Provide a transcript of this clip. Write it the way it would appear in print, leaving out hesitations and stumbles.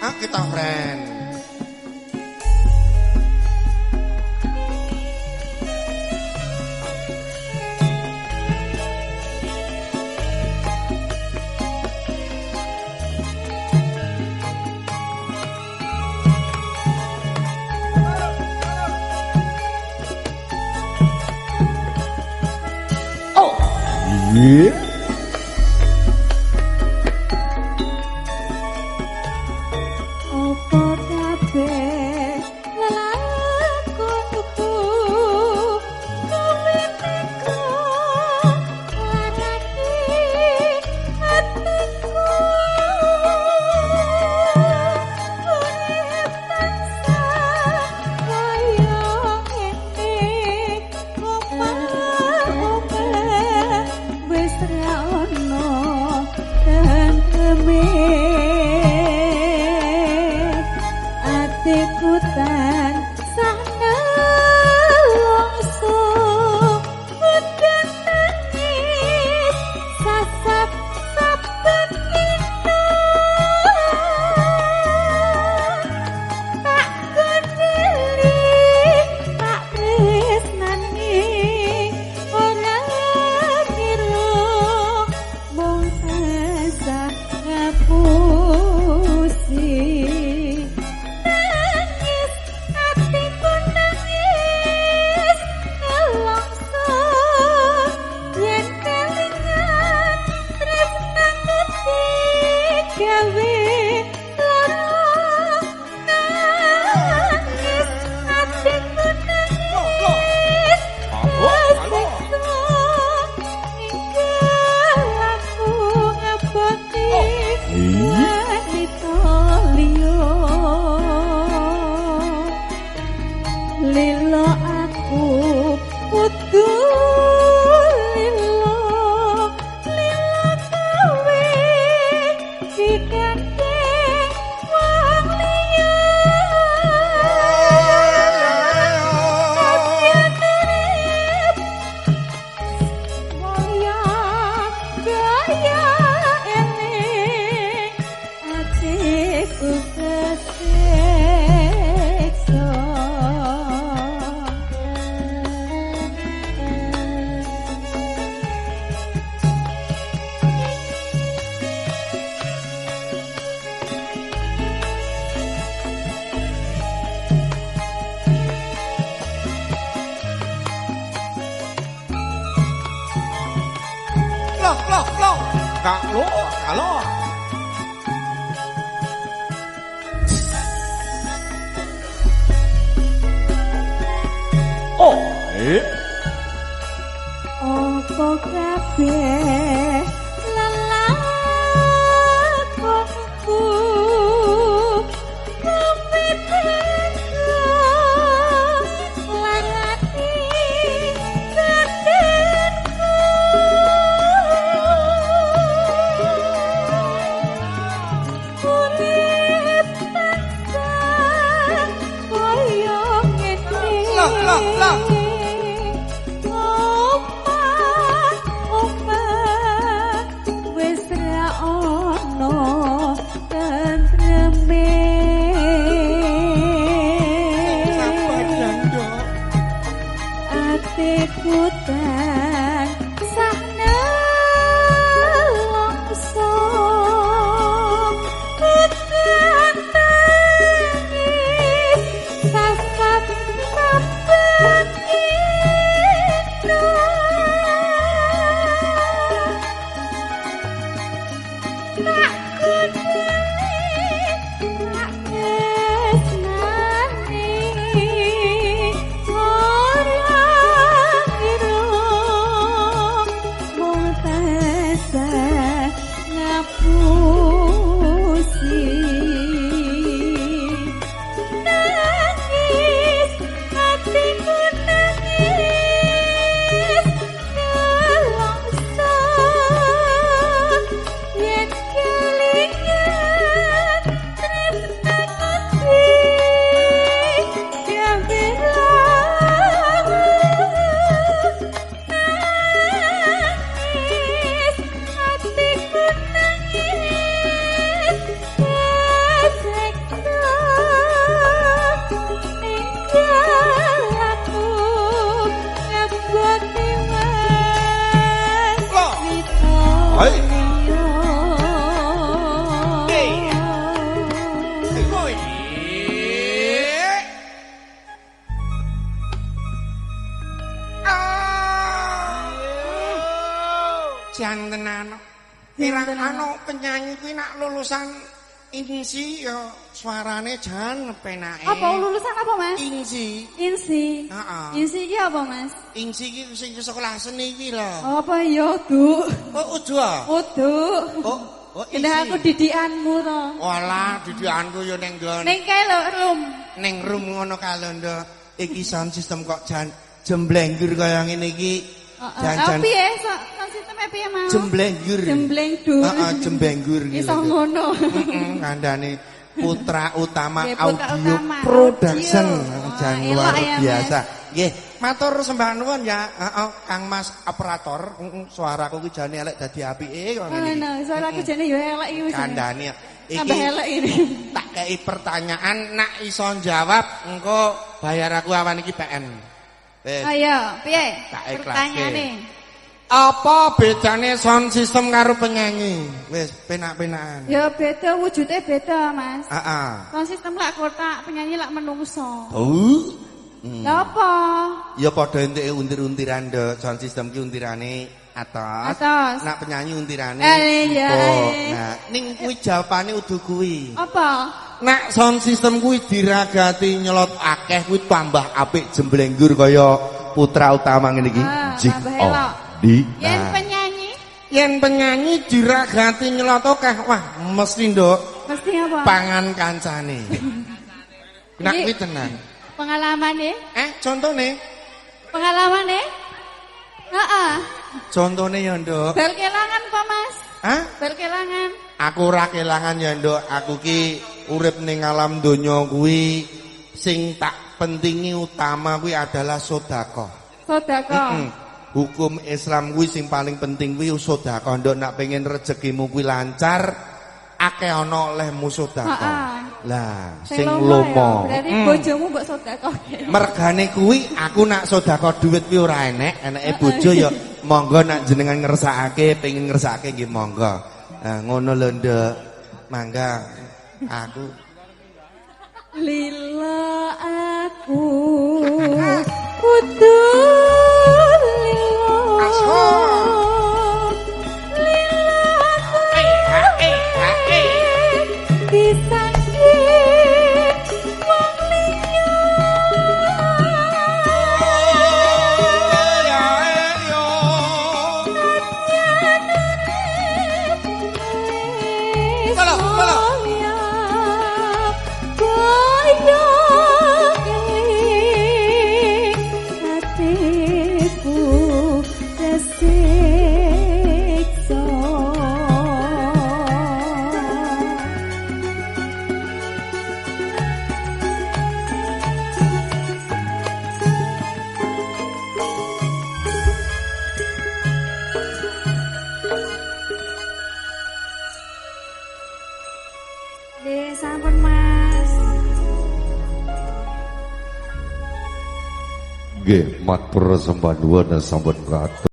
Akita Friend. Oh, yeah. Sasat saben. Jan tenan. Pirang anu penyanyi kuwi nak lulusan INSI ya suarane jan penake. Apa lulusan apa, Mas? INSI. INSI. Heeh. INSI iki apa, Mas? INSI iki sing sekolah seni kuwi lho. Apa ya, Duk? Oh, udu ah? Udu. Oh, oh Indah INSI. aku didikanmu to. Walah, didikanku ya ning nggon. Ning kae lho, room. Ning room ngono kalondo. Iki sound system kok jan jemblenggur kaya ngene iki. Heeh. Jan-jan Piye sound system piye mau? Jemblenggur. Jemblengdur. Heeh, jemblenggur iki. Iso ngono. Heeh, kandhane Putra Utama Nggih, Putra Audio Utama Production Audio. jan Wah, luar elok ya, Mas. biasa. Nggih, matur sembah nuwun ya, heeh, Kang Mas operator. Heeh, suaraku ki jane elek dadi apike kok ngene iki. Ngono, suaraku jane yo elek iki wis. Kandhane iki Tambah elek ini. Tak kei pertanyaan nak iso jawab engko bayar aku awan iki PN. Wis. Ayo, piye? Tak ikhlaske. Pertanyaane. Apa bedane sound system karo penyanyi? Wis penak-penakan. Ya beda, wujudnya beda, Mas. Heeh. Sound system lak kotak, penyanyi lak menungso. Oh. Lah apa? Ya padha enteke untir-untiran, Nduk. Sound system ki untirane atas. Atas. Nak penyanyi untirane Iya, empuk. eh. Nah, ning kuwi jawabane udu kuwi. Apa? Nak sound system kuwi diragati nyelot akeh kuwi tambah apik jemblenggur kaya Putra Utama ngene iki. Ah, Jik tambah oh, elok. di. Yen Nah. penyanyi Yen penyanyi diragati nyelot akeh, wah mesti Nduk mesti apa? pangan kancane. Nak Iki kuwi tenan. Pengalamane? Contone? Pengalamane? Heeh. Contone ya, Nduk. Bel kelangan apa, Mas? Hah? Bel kelangan. Aku ora kelangan ya, Nduk. Aku ki urip ning alam donya kuwi sing tak pentingi utama kuwi adalah sedekah. Sedekah. Hukum Islam kuwi sing paling penting kuwi sedekah, Nduk. Nak pengen rezekimu kuwi lancar, akeh ana olehmu sedekah. Heeh. Lah, Sing sing lomo. lomo. Ya, berarti bojomu mbok sedekahke. Mergane kuwi aku nak sedekah dhuwit kuwi ora enek, eneke bojo ya monggo nak jenengan ngersakake, pengin ngersakake nggih monggo. Nah, ngono lho, Nduk. Mangga aku Lila aku kudu lila. Lila aku disanding wong liya. Pala, pala. Atiku tersiksa. Nggih, sampun Mas. Nggih, matur sembah nuwun sampun katur.